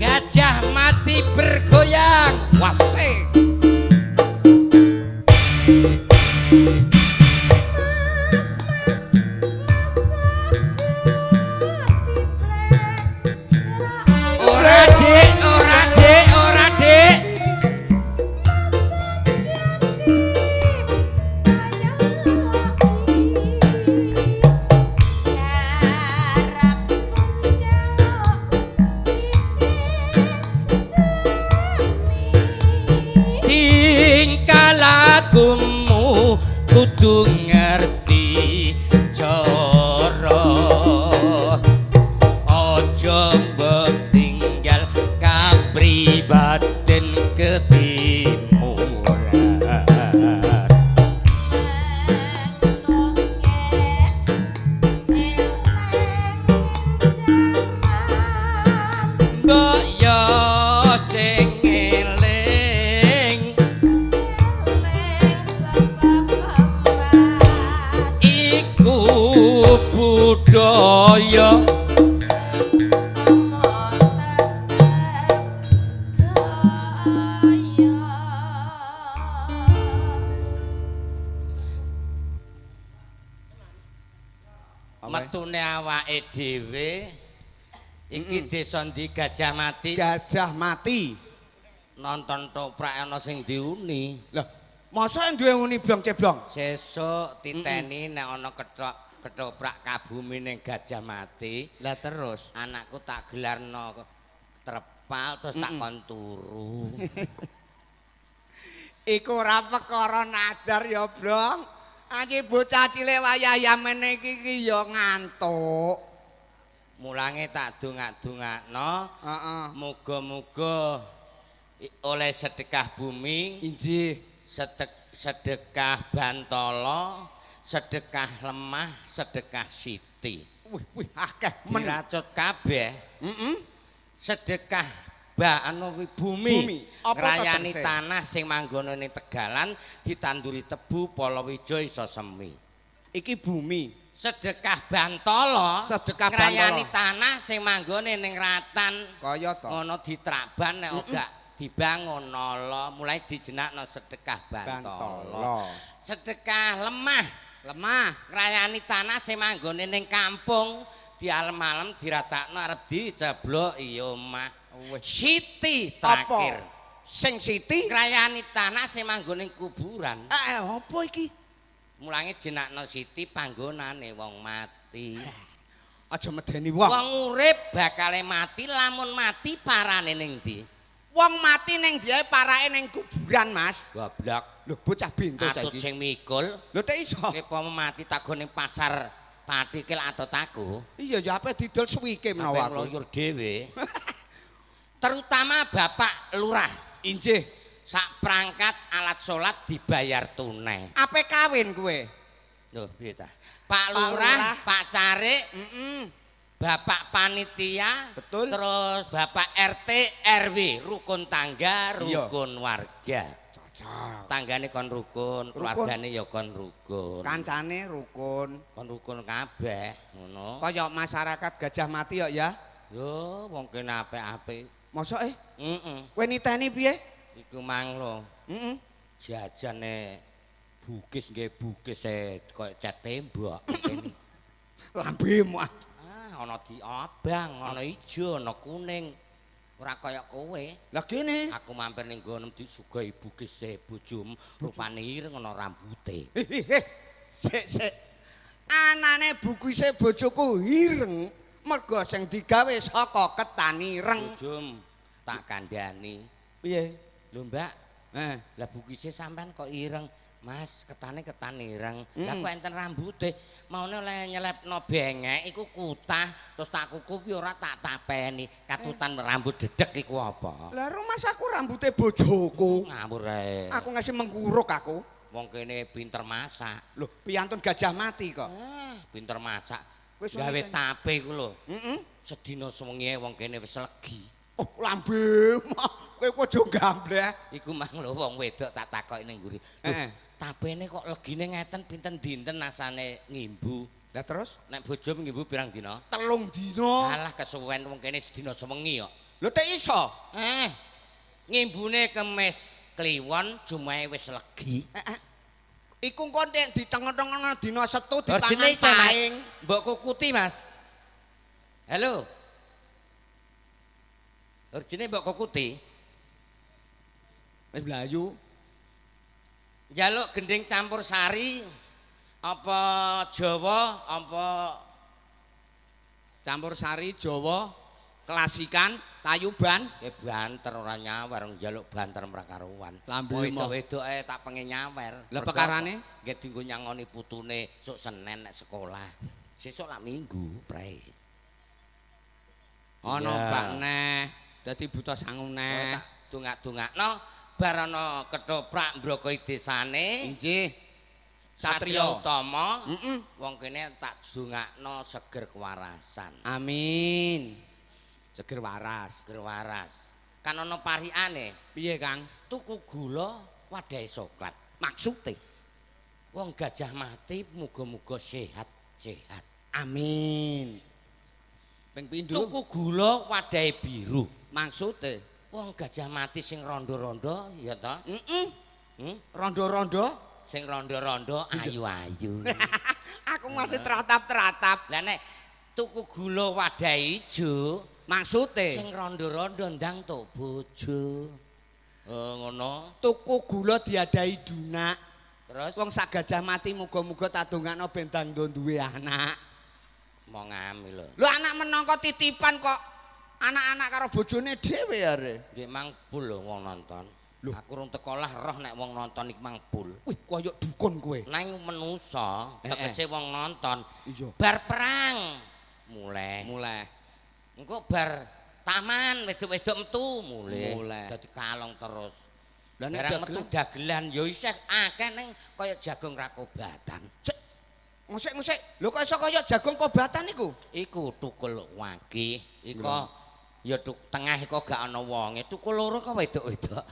Gajah Mati bergoyang. Wasik. Ora Dik, ora Dik, ora Dik. Tingkah lakumu kudu ngerti cara, aja mbok tinggal kapribaden ketimuran. Mbok yo sing eling iku budaya. Metune awake dhewe iki desa ndi Gajah Mati? Gajah Mati. Nonton toprak ana sing diuni. Lah, masa duwe uni blong ceblong? Sesuk titeni nek ana kethok ketoprak kabumi ning Gajah Mati. Lah terus anakku tak gelarno trepal terus tak kon turu. Iku ora perkara nadar ya, Blong. Anji bocah cilik wayah yamene iki ki ya ngantuk. Mulange tak dongak-dongakno. Heeh. Muga-muga oleh sedekah bumi, Injih. Sedekah bantala, sedekah lemah, sedekah siti. Wih, wih, akeh men. Diracut kabeh. Heeh. Sedekah anu bumi. Bumi. Apa Ngrayani tegese? tanah sing manggon ning tegalan ditanduri tebu palawija iso semi. Iki bumi. Sedekah bantala, Sedekah ngrayani bantala. tanah sing manggone ning ratan. Kaya to. Ngono ditraban nek ora dibangun nala, mulai dijenakno sedekah bantala. Bantala. Sedekah lemah, Lemah. ngrayani tanah sing manggone ning kampung, dialem-alem diratakno arep dicebloki omah. Wih. Siti terakhir. Apa? Sing siti? Ngrayani tanah sing manggone ning kuburan. Eh, apa iki? Mulange jenakno siti panggonane wong mati. Aja medeni wong. Wong urip bakale mati, lamun mati parane ning ndi? Wong mati ning diae parake ning kuburan, Mas. Goblok. Lho bocah bento cah Atut iki. sing mikul. Lho tek iso. Kowe mati tak ning pasar Patikil atut aku. Iya ya ape didol suwike menawa Ape aku. ngloyur dhewe. Terutama Bapak Lurah. Injih. Sak perangkat alat sholat dibayar tunai. Ape kawin kowe? Lho, piye ta? Pak Lurah, Lurah. Pak Carik, Heeh. Bapak panitia, Betul. Terus Bapak RT, RW, rukun tangga, Iya. rukun warga. Cocok. Tanggane kon rukun, keluargane ya kon rukun. Kancane rukun. Kon rukun kabeh, ngono. Kaya masyarakat Gajah Mati kok ya. Yo, wong kene apik-apik. Mosok eh Heeh. kowe niteni piye? Iku mang lho, Heeh. jajane bugis nggih bugis e koyo cat tembok kene. Lambemu ah. Ah, ana di abang, ana ijo, ana kuning. Ora kaya kowe. Lah kene. Aku mampir ning nggon disuguhi bugis e bojomu, rupane ireng ana rambute. Hehehe. Sik sik. Anane bugise bojoku ireng mergo sing digawe saka ketan ireng. Bojomu tak kandhani. Piye? Lho, Mbak, Eh, lah bugise sampean kok ireng? Mas, ketane ketan ireng. Lah kok enten rambute? Maune oleh nyelepno bengek iku kutah, terus tak kukupi ora tak tapeni. Katutan rambut dedek iku apa? Lah rumah aku rambute bojoku. Ngawur ae. Aku ngasih mengkuruk aku. Wong kene pinter masak. Lho, piyantun Gajah Mati kok. Ah, pinter masak. Wis Gawe ngono. tape iku lho. Heeh. Sedina sewengi wong kene wis legi. Oh, lambemu. Kowe kok aja gambleh. Iku mang lho wong wedok tak takoki ning mburi. Lho, Heeh. tapene kok legine ngeten pinten dinten asane ngimbu. Lah terus Nek bojomu ngimbu pirang dina? 3 dina. Alah kesuwen wong kene sedina sewengi kok. Lho tek iso? Ngimbune Kemis Kliwon jumahe wis legi. Iku engko nek ditengok-tengok dina Setu dipangan paing. Mbok kukuti, Mas. Halo. Urjine mbok kukuti. Wis mlayu. Njaluk gending campur sari apa Jawa apa campur sari Jawa klasikan tayuban. Ya banter ora nyawer njaluk banter mrakaruan. Wedok- wedoke tak pengen nyawer. Lah perkarane nggih dienggo nyangoni putune sok Senin nek sekolah. Sesuk lak Minggu, prei. Ana bak neh, dadi buta sangu neh. Dongak-dongakno bar ana ketoprak mbrokoi desane. Inggih. Satria Utama. Wong kene tak dongakno seger kewarasan. Amin. Seger waras. Seger waras. Kan ana parikane. Piye, Kang? Tuku gula wadahe coklat. Maksude wong gajah mati muga-muga sehat-sehat. Amin. Ping pindho tuku gula wadahe biru. Maksude wong gajah mati sing rondo-rondo ya ta? Heeh. Rondo-rondo? Sing rondo-rondo ayu-ayu. Aku masih teratap-teratap. Lah nek tuku gula wadahe ijo, maksude sing rondo-rondo ndang tok bojo. Oh ngono. Tuku gula diadahi dunak. Terus wong sak gajah mati muga-muga tak dongakno ben ndang duwe anak. Mau ngami lho. Lho anak menangka titipan kok anak-anak karo bojone dhewe are. Nggih mangpul lho wong nonton. Loh. Aku rung teko lah roh nek wong nonton iki mangpul. Wih, koyo dukun kowe. Nang menusa, tegese wong nonton. Iya. Bar perang mulai. Mulai. Engko bar taman wedok-wedok metu mulai. Mulai. Dadi kalong terus. Lah nek barang metu dagelan ya isih akeh ning kaya jagung rakobatan. Cek. Ngosek-ngosek. Lho kok iso kaya jagung kobatan iku? Iku tukul wage, iko ya tuk tengah iko gak ana wonge, tukul loro kok wedok-wedok.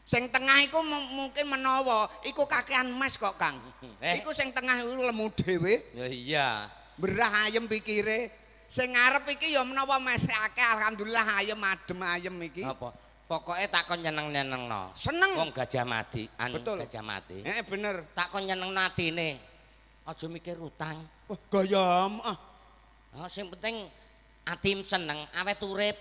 Sing tengah iku mungkin menawa iku kakean mes kok, Kang. Iku sing tengah iku lemu dhewe. Ya iya. Berah ayem pikire. Sing ngarep iki ya menawa mes akeh, alhamdulillah ayem adem ayem iki. Apa? Pokoke tak kon nyeneng-nyenengno. Seneng. Wong gajah mati, anu betul. Gajah mati. Heeh, bener. Tak kon nyenengno atine. Aja mikir utang. Wah, gayam ah. Oh, sing penting atim seneng, awet urip.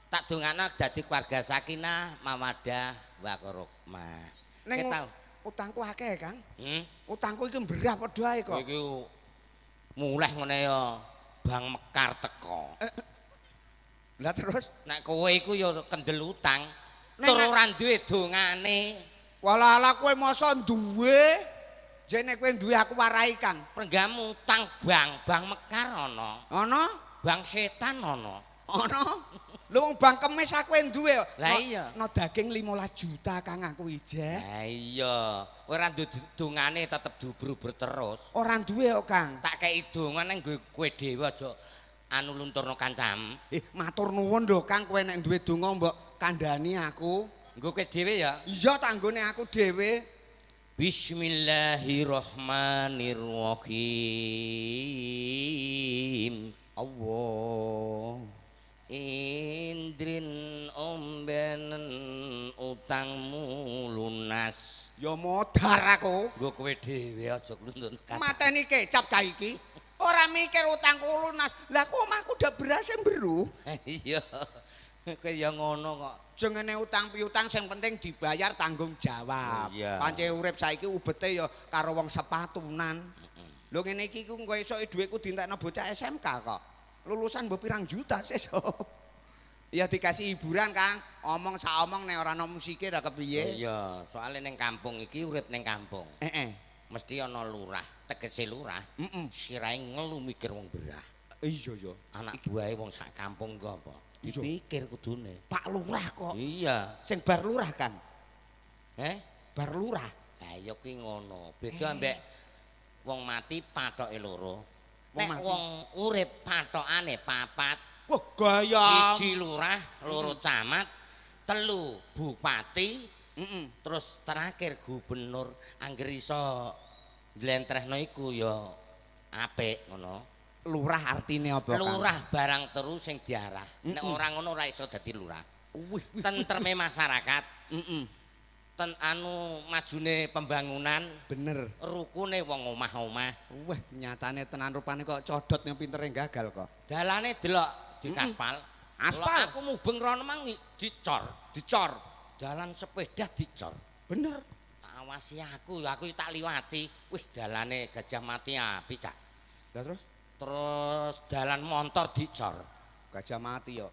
Tak dongakno dadi keluarga sakinah, mawaddah, warahmah. Ning utangku akeh, Kang. Hmm? Utangku iki mberah padha ae kok. Iki mulih ngene ya Bank Mekar teko. Lah terus nek kowe iku ya kendel utang, tur ora duwe dongane. Walah kowe masa duwe? Jene kowe duwe aku warai, Kang. Penggamu utang bank, Bank Mekar ana. Ana? Bank setan ana. Ana. Lho wong bank kemis aku duwe. Lah iya. No daging 15 juta Kang aku ijeh. Lah iya. Ora duwe dongane tetep dubur-ubur terus. Ora duwe kok, Kang. Tak kei donga nang nggo kowe dhewe aja anu lunturno kancam. Matur nuwun lho Kang, kowe nek duwe donga mbok kandhani aku. Nggo kowe dhewe ya? Iya, tanggone aku dhewe. Bismillahirrahmanirrahim. Allah. Indrin ombenen utangmu lunas. Ya modar aku. Nggo kowe dhewe aja kluntun. Mateni kecap cah iki. Ora mikir utangku lunas. Lah kok omahku ndak berase mbru. Iya. Kowe ya ngono kok. Jengene utang piutang sing penting dibayar tanggung jawab. Iya. Pancen urip saiki ubete ya karo wong sepatunan. Lho ngene iki ku engko esuk dhuwitku dientekno bocah SMK kok. Lulusan mbok pirang juta sesuk. Ya dikasih hiburan, Kang. Omong sak omong nek ora ana musike ra kepiye. Iya, soalnya ning kampung iki urip ning kampung. Heeh. Mesti ana lurah, tegese lurah. Heeh. Sirahe ngelu mikir wong berah. Iya ya. Anak buahe wong sak kampung ku apa? Dipikir kudune. Pak lurah kok. Iya. Sing bar lurah kan? Heh? Bar lurah. Lah ya kuwi ngono. Beda ambek wong mati pathoke loro. Nek wong urip pathokane papat. Wah, gaya. Siji lurah, loro camat, telu bupati, terus terakhir gubernur. Angger iso njlentrehno iku ya apik ngono. Lurah artine apa, Kang? Lurah barang terus sing diarah. Nek ora ngono ora iso dadi lurah. Wih, wih. Tentreme masyarakat, Heeh. ten anu majune pembangunan, Bener. rukune wong omah-omah. Wah, nyatane tenan rupane kok codot yang pintere gagal kok. Dalane delok di kaspal. Aspal. Aku mubeng rono mang dicor. Dicor. Dalan sepeda dicor. Bener. Tak awasi aku, aku tak liwati. Wih, dalane Gajah Mati apik, Cak. Lah terus Terus dalan motor dicor. gajah mati yo.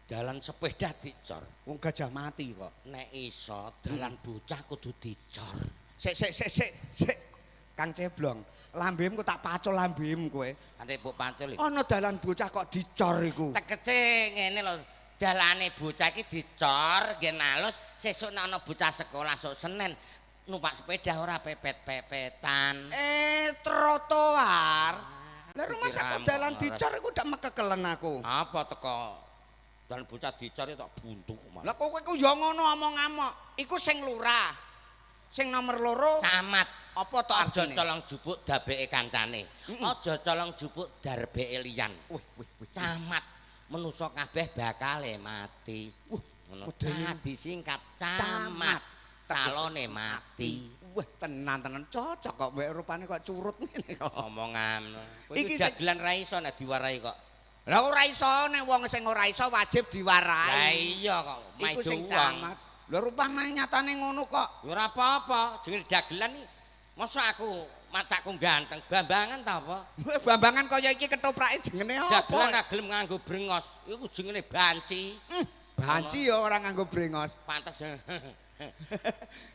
Dalan sepeda dicor. Wong gajah mati kok. Nek iso dalan bocah kudu dicor. Sik sik sik sik sik. Kang Ceblong, lambemu tak pacul lambemu kowe. Ante mbok pancul. Ana dalan bocah kok dicor iku. Tegese ngene lho, dalane bocah iki dicor ngen alus, sesuk nek ana bocah sekolah sok Senin numpak sepeda ora pepet-pepetan. Eh, trotoar. Lah rumah Dikira sakit dalan amok, dicor iku ndak mekekelen aku. Apa teko dalan bocah dicor tak buntu. Lah kowe iku ya ngono omong-amok. Iku sing lurah. Sing nomor loro Camat apa to aja artine? colong jupuk dabeke kancane. Aja colong jupuk darbeke liyan. Wih, wih, wih. Camat menusa kabeh bakale mati. Ngono. Wedeni. Disingkat camat. Calone mati. Wah, tenan-tenan cocok kok mbek rupane kok curut ngene kok. Omongan. Kowe Iki iki dagelan ra iso nek diwarai kok. Lah ora iso nek wong sing ora iso wajib Lah diwarai. iya kok Iku maido sing wong. camat. Lah rupane nyatane ngono kok. Ya ora apa-apa, jenenge dagelan iki. Masa aku macakku ganteng, bambangan ta apa? Wah, bambangan kaya iki ketoprake jengene apa? Dagelan ra gelem nganggo brengos, iku jengene banci. Banci ya ora nganggo brengos. Pantes.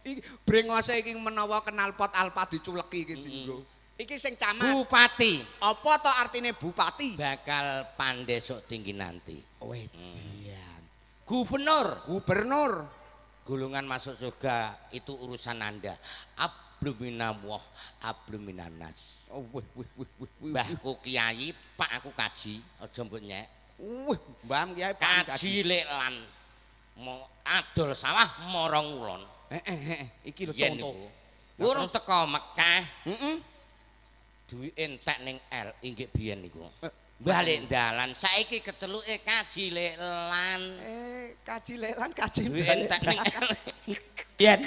Iki brengose iki menawa kenal pot alpa diculeki iki dienggo. Iki sing camat. Bupati Apa to artine bupati? bakal pandesok tinggi nanti. Wedian. Gubernur, Gubernur. golongan masuk surga itu urusan Anda. Abluminamwah, abluminanas. Oh, wih wih wih wih wih. Mbahku kiai, pak aku kaji, aja mbok nyek. Wih, mbah kiai Pak Kaji leklan. Mo adol sawah mara ngulon. Heeh, iki lho Yen contoh. iku. Urung teko Mekah, Heeh. duwe entek ning L inggih biyen iku. Balik dalan saiki keceluke kaji leklan. Kaji lelan kaji Duwe balik entek ning L. Yen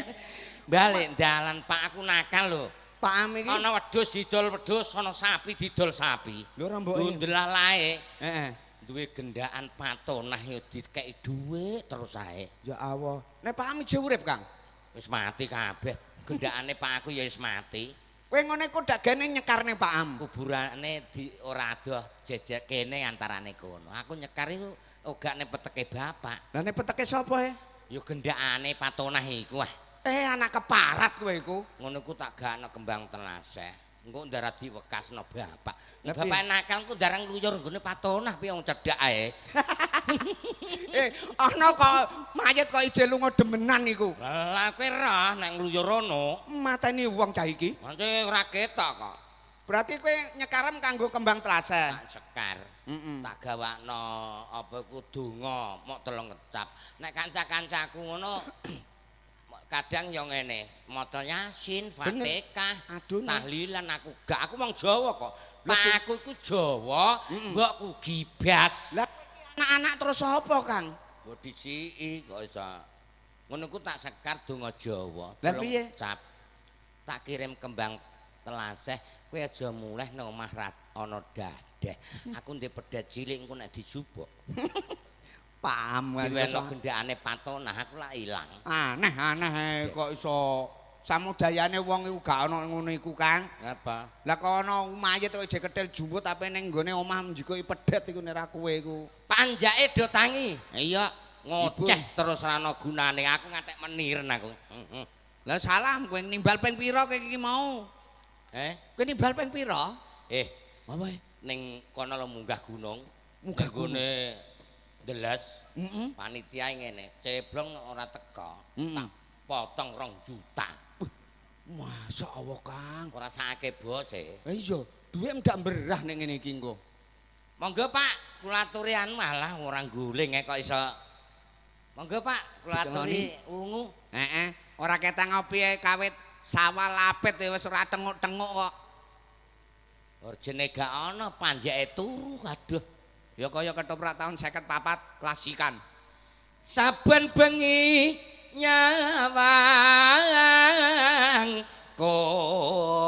balik dalan pak aku nakal lho. Pak Am iki. Ana wedhus didol wedhus, ana sapi didol sapi. Lho ora mbok. Ndelalae Heeh. duwe gendaan patonah ya dikeki dhuwit terus ae. Ya Allah. Nek Pak Am isih urip, Kang. Wis mati kabeh. Gendakane pak aku ya wis mati. Kowe ngene iku ndak gene nyekarne Pak Am. Kuburane di ora adoh jejek kene antarane kono. Aku nyekar iku ogakne peteke bapak. Lah nek peteke sapa e? Ya gendakane patonah iku ah. Anak keparat kowe iku. Ngono iku tak gakno kembang telaseh. Engko ndara diwekasno bapak. Lah Bapak nakal ku ndarang ngluyur nggone patonah piye wong cedhak ae. Ana kok mayit kok ije lunga demenan iku. Lah kowe roh nek ngluyur rono, Mateni wong cah iki. nanti ora ketok kok. Berarti kowe nyekarem kanggo kembang telaseh. Tak sekar. Heeh. Tak gawakno apa iku donga mok telung ngecap. Nek kanca-kancaku ngono kadang yo ngene, maca Yasin, Fatihah, tahlilan aku gak, aku wong Jawa kok. Lah, Pak aku iku Jawa, mbokku gibas. Lah anak-anak terus apa, Kang? Mbok disiki kok iso. Ngono ku tak sekar donga Jawa. Lah piye? Cap. Tak kirim kembang telaseh, kowe aja muleh nang omah ana dadeh. Aku ndek pedet cilik engko nek dijupuk. Paham kan. Diweno gendakane patonah aku lak ilang. Aneh-aneh kok iso samudayane wong iku gak ana ngono iku, Kang. Ngapa? Lah kok ana mayit kok ijek ketil juwut ape ning nggone omah njikoki pedet iku nek ra kowe iku. Panjake do tangi. Iya, Ngoceh terus ra ana gunane aku ngantek meniren aku. Heeh. Lah salah kowe nimbal ping pira kowe iki mau? Eh? Kowe nimbal ping pira? Eh, Apa? ning kono lho munggah gunung. Munggah gunung. Ndeles. Heeh. Panitia ngene, ceblong ora teko. Heeh. Tak potong 2 juta. Masa Allah, Kang. Ora sakake bose. Lah iya, duwe ndak berah ning ngene iki engko. Monggo Pak, kula aturi anu malah ora guling kok iso. Monggo Pak, kula aturi ungu. Heeh, ora ketang ngopi ae kawit sawal apit ya wis ora tenguk-tenguk kok. Orjene gak ana, panjake turu aduh. Ya kaya ketoprak tahun 54 klasikan. Saben bengi nyawang konang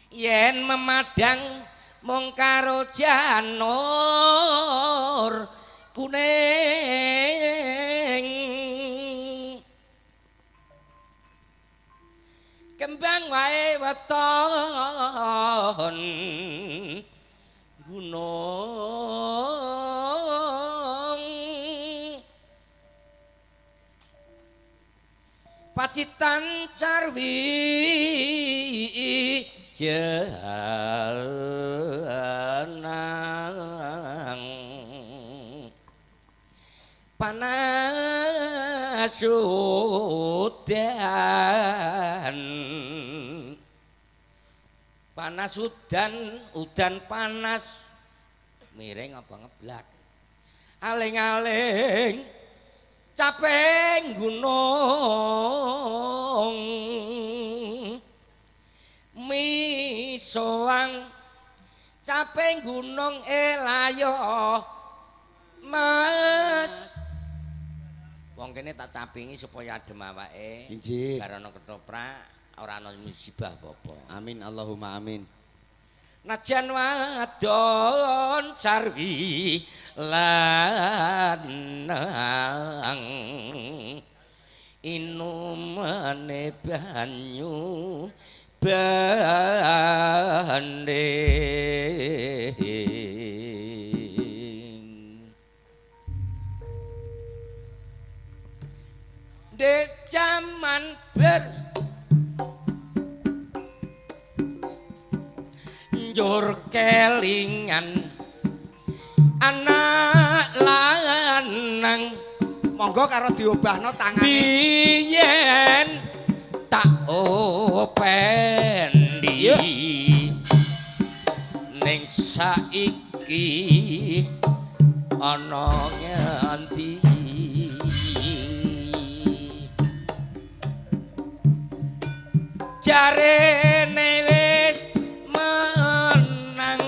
yen memadang mung karo janur kuning kembang wae weton gunung Pacitan carwi jenang panas udan panas udan udan panas miring apa ngeblak aling-aling capeng gunung misoang capeng gunung elayo mas wong kene tak capingi supaya adem awake. Injih. Bar ana ketoprak ora ana musibah apa-apa. Amin Allahumma amin. Najan wadon carwi lanang inumane banyu banding de jaman ber njur kelingan anak lanang Monggo karo diobahno tangane. Biyen tak opendi ning saiki ana ngendi jarene wis menang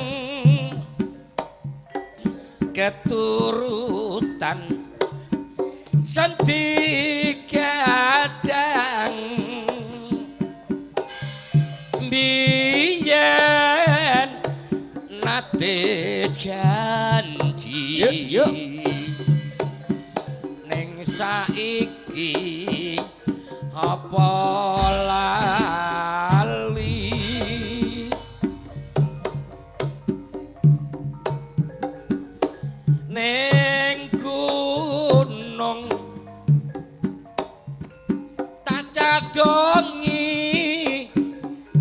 keturutan cantik gadang biyen nate janji ning saiki apa lali ning gunung tak cadongi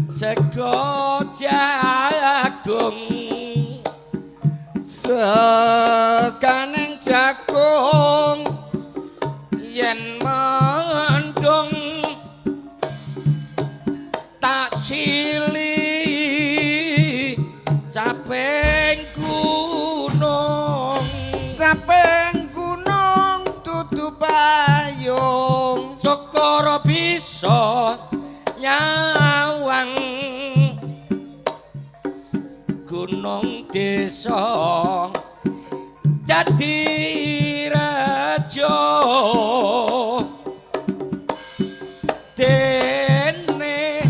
sego jagung Sekaneng jagung yen mendung tak sili capeng gunung capeng gunung dudu payung Sokoro bisa nyawang gunung desa dadi raja dene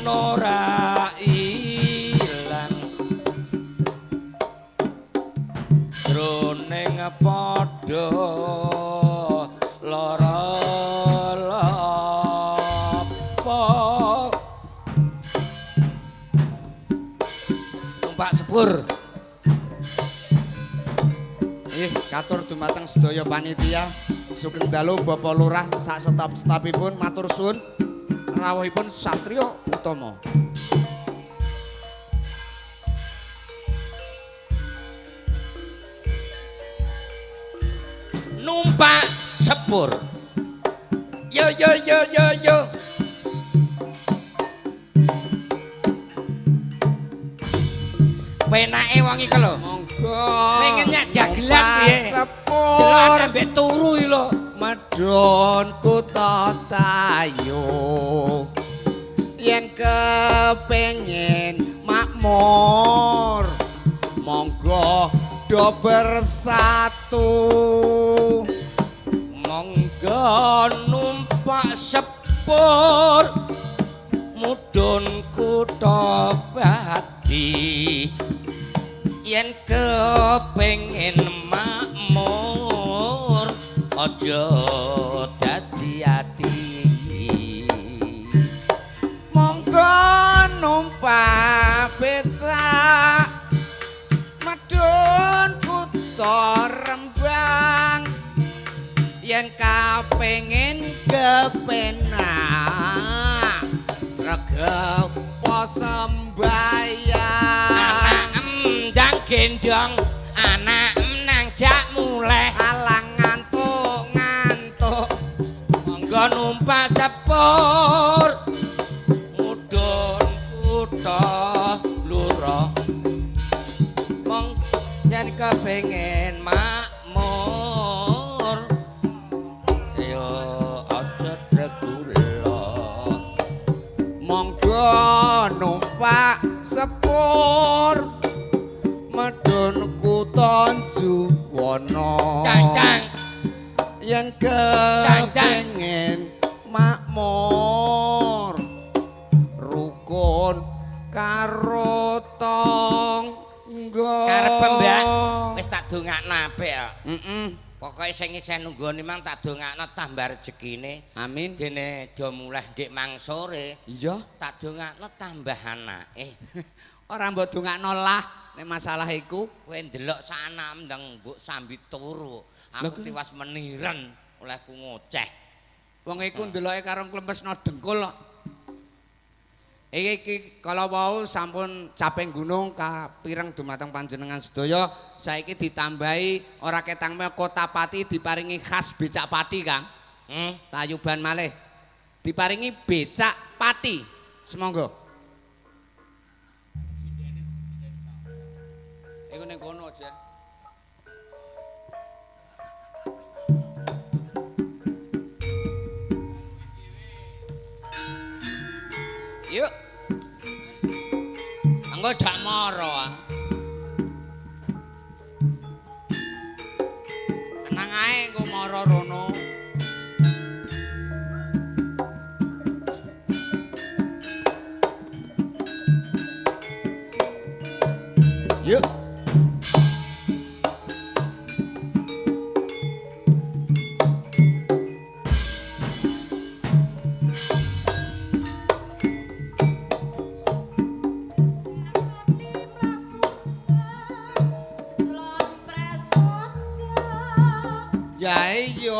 ora ilang jroning padha lara lapa numpak sepur. Katur dumateng sedaya panitia sugeng dalu Bapak Lurah sak setap-setapipun matur suwun rawuhipun Satrio Utomo. Numpak sepur. Yo yo yo yo yo. Penake wong iki lho. Monggo. Pengen nyak jagelan piye? Sepur. Delok ambek turu iki lho. Medhun kutha Tayu yen kepengin makmur monggo do bersatu. Monggo numpak sepur mudhun kutha Pati yen kepengin makmur aja dadi ati. Monggo numpak becak medhun kutha Rembang yen kapengin kepenak sregep sembayang. Anak ndang gendong anak nang jak muleh alang ngantuk ngantuk. Monggo numpak sepur mudhun kutha Blora mong yen kepengin makmur yo aja tregula. Monggo numpak sepur medhun kutha Juwana Kang yen kepengin makmur rukun karo tangga. Karepe Mbak wis tak dongakno apik kok. Heeh. Pokoke sing isih nunggoni mang tak dongakno tambah rejekine. Amin. Dene do mulih nggih mang sore. Iya. Tak dongakno tambah anake. Ora mbok dongakno lah nek masalah iku. Kowe ndelok sak anak ndang mbok sambi turu. Aku tiwas meniren olehku ngoceh. Wong iku ndeloke karo nglemesno dengkul kok. Iki kala wau sampun caping gunung kapireng dumateng panjenengan sedaya, saiki ditambahi ora ketang meh Kota Pati diparingi khas becak pati, Kang. Tayuban malih. Diparingi becak pati. Semonggo. Iku ning kono aja. Yuk. Engko dak mara ah. Tenang ae engko mara rono. Yuk. Ya iya.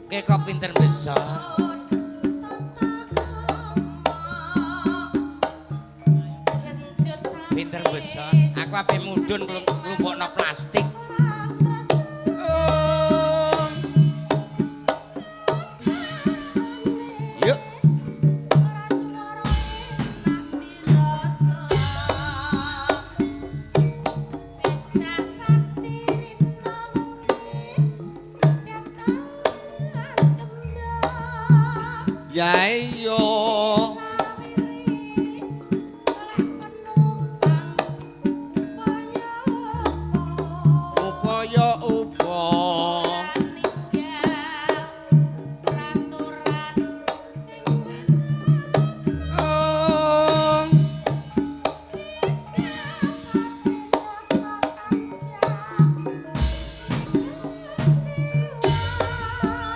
Kowe kok pinter besok. Pinter besok. Aku ape mudhun nglumpukno plastik. Yuk. Ya iya. Upaya upa.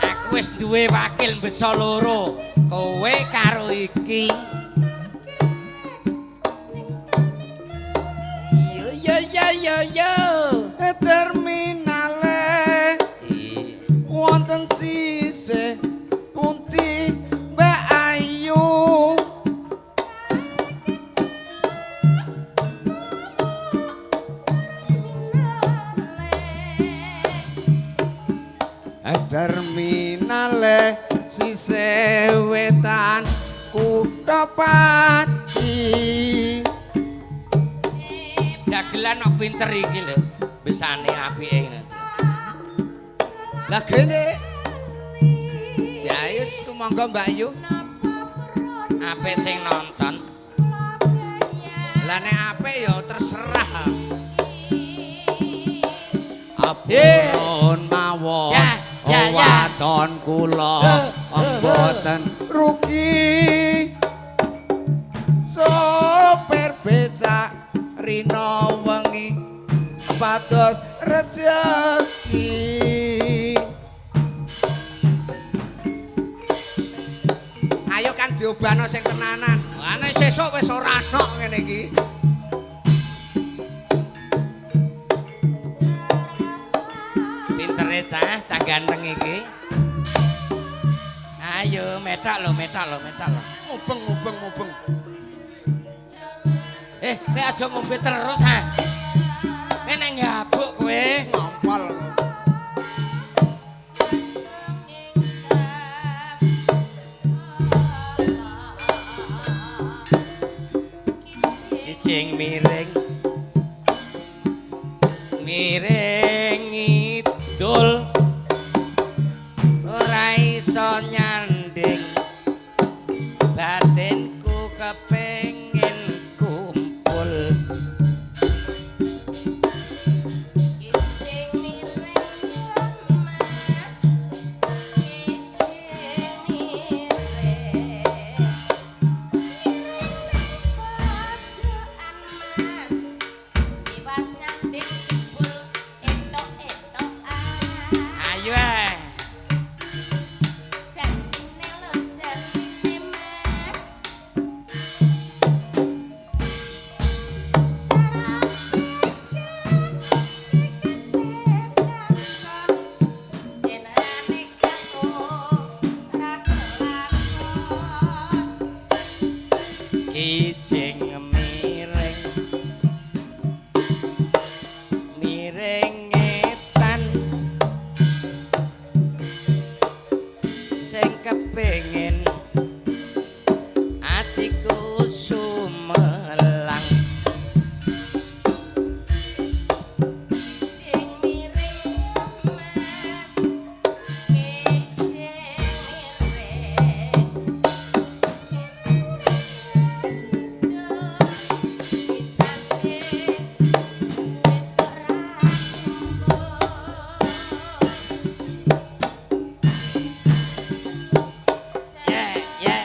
Aku wis duwe wakil beso loro. Kowe karo iki. Yo yo yo yo yo. Terminale wonten sisih pundi Mbak Ayu. Terminale Sisih wetan kutha Pati. Dagelan kok pinter iki lho. Besane apike ngene. Lah gene. Ya ayo sumangga Mbak Yu. Apik sing nonton. Lah nek apik ya terserah. Apun mawon Ya, ya, ya. Waton kula mboten Rugi. Sopir becak rina wengi pados rejeki. Ayo Kang diobano sing tenanan. Ana sesuk wis ora ana ngene iki. Pintere cah, cah ganteng iki. Ayo metak lho, metak lho, metak lho. Mubeng mubeng mubeng. Eh, kowe aja ngombe terus ha. Kowe nek nyabuk kowe. Ngompol. Ijing miring. Miring ngidul. Ora iso nyanding. Batinku kepengin kumpul. Ayo eh. Kijing miring. Miring ngetan. Sing kepengin atiku sumelang. Ya, ya.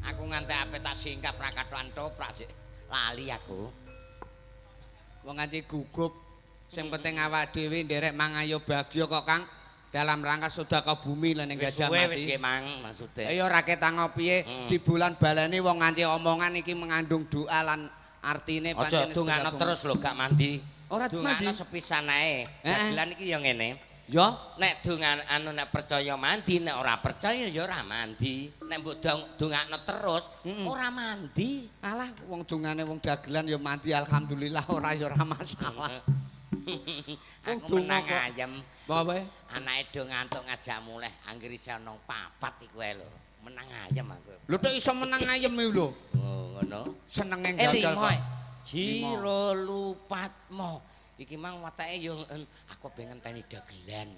Aku nganti ape tak singkap ra kathokan toprak sik. Lali aku. Wong nganti gugup. Sing penting awak dhewe nderek mangayo bagya kok Kang dalam rangka sedekah bumi lan ning Wis Gajah suwe wis Mati. nggih mang maksude. Ya ora ketang piye di bulan baleni wong nganti omongan iki mengandung doa lan artine Aja pancen dongakno sedekah bumi. terus lho gak mandi. Ora Dongakno mandi. sepisan ae. Heeh. Dagelan iki ya ngene. Ya, Nek dongan anu nek percaya mandi, nek ora percaya ya ora mandi. Nek mbok dongakno terus ora mandi. Alah wong dongane wong dagelan ya mandi alhamdulillah ora ya ora masalah. Wong Aku donga menang kok. ayem. Apa wae? Anake do ngantuk ngajak mulih anggere iso nang papat iku ae lho. Menang ayem aku. Lho tok iso menang ayem iki lho. Oh, ngono. Senenge gagal Limo. kok. Jiro lupatmo. Iki mang watake yo aku pengen ngenteni dagelan.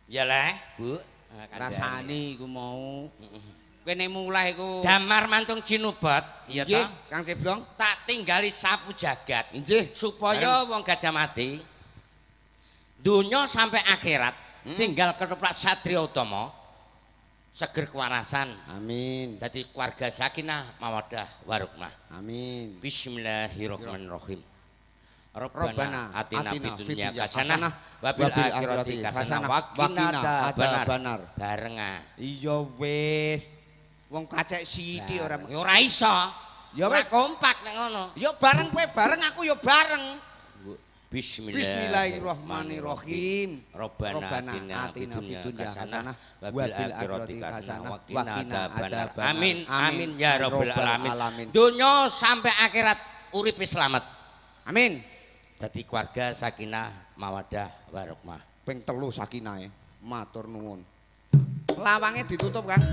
Ya leh, Bu. Rasane iku mau. Kene mulai iku. Damar mantung cinubet, ya Nggih, toh? Kang Ceblong. Tak tinggali sapu jagat. Injih. Supaya wong Gajah Mati dunya sampai akhirat tinggal ketoprak Satria Utama seger kewarasan. Amin. Dadi keluarga sakinah mawaddah warahmah. Amin. Bismillahirrahmanirrahim. Rabbana Rabbana atina fid dunya dunya hasanah wa bil akhirati hasanah wa qina adzabannar. Bareng ah. Iya wis. Wong kacek sithik ora. Ya ora iso. Ya Ora wis. kompak nek ngono. Ya bareng kowe bareng aku ya bareng. Bismillah. Bismillahirrahmanirrahim. Robbana atina fid dunya hasanah wa bil akhirati hasanah wa qina adzabannar. Amin amin ya rabbal alamin. Donya sampai akhirat uripe selamat. Amin. Dadi keluarga sakinah mawadah warahmah. Ping 3 sakinahe. Matur nuwun. Lawange ditutup, Kang.